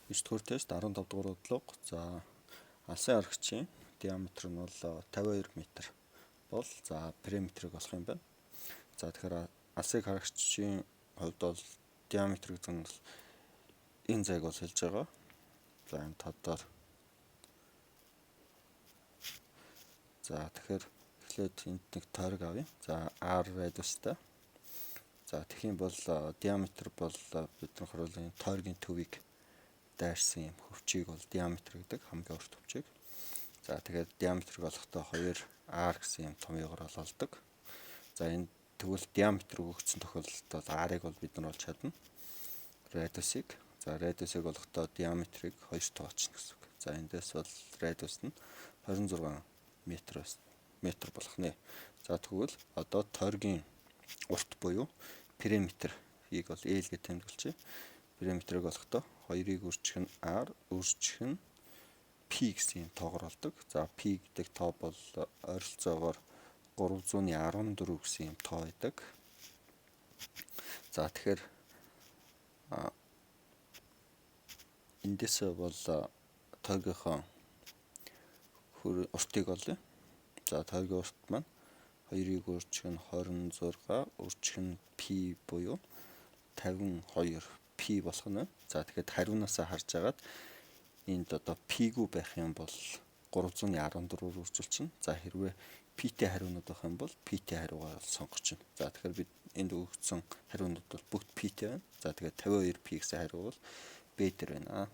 9 дугаар тест 15 дугаар бодлого. За, алсын харагчийн диаметр нь бол 52 м бол за периметрийг олох юм байна. За, тэгэхээр алсыг харагчийн хувьд бол диаметр гэдэг нь бол энэ зайг бол хэлж байгаа. За, энэ тодоор. За, тэгэхээр эхлээд энд нэг тойрог авъя. За, R радиустай. За, тэгэх юм бол диаметр бол бидний харуулын тойргийн төвийг дайрсан юм хөвчийг бол диаметр гэдэг, хамгийн урт хөвчийг. За, тэгэхээр диаметрыг олохдоо 2 R гэсэн юм томьёогоор олдог. За, энэ тэгвэл диаметр өгөгдсөн тохиолдолд бол R-ыг бол бид нар олж чадна. Радиусыг. За, радиусыг олохдоо диаметрыг 2 тооцно гэсэн үг. За, эндээс бол радиус нь 26 метр болох нэ. За, тэгвэл одоо тойргийн урт буюу периметрийг бол L гэж тэмдэглэжээ. Периметрийг олохдоо 2-ыг үржих нь R үржих нь P гэсэн юм тоогоор олдог. За, P гэдэг тоо бол ойролцоогоор 314 гэсэн юм тоо байдаг. За, тэгэхээр эндээс бол тойргийнхоо уртыг олъё. За, тойргийн урт маань 2-ыг үржих нь 26 үржих нь P буюу 52 P болох нь. За, тэгэхээр хариунаасаа харж агаад энд одоо P-гүй байх юм бол 314-өр үржүүлчихнэ. За, хэрвээ P-тэй хариунууд байх юм бол P-тэй хариугаар сонгочихно. За, тэгэхээр бид энд өгөгдсөн хариунууд бол бүгд P-тэй байна. За, тэгэхээр 52 P гэсэн хариу бол B дээр байна.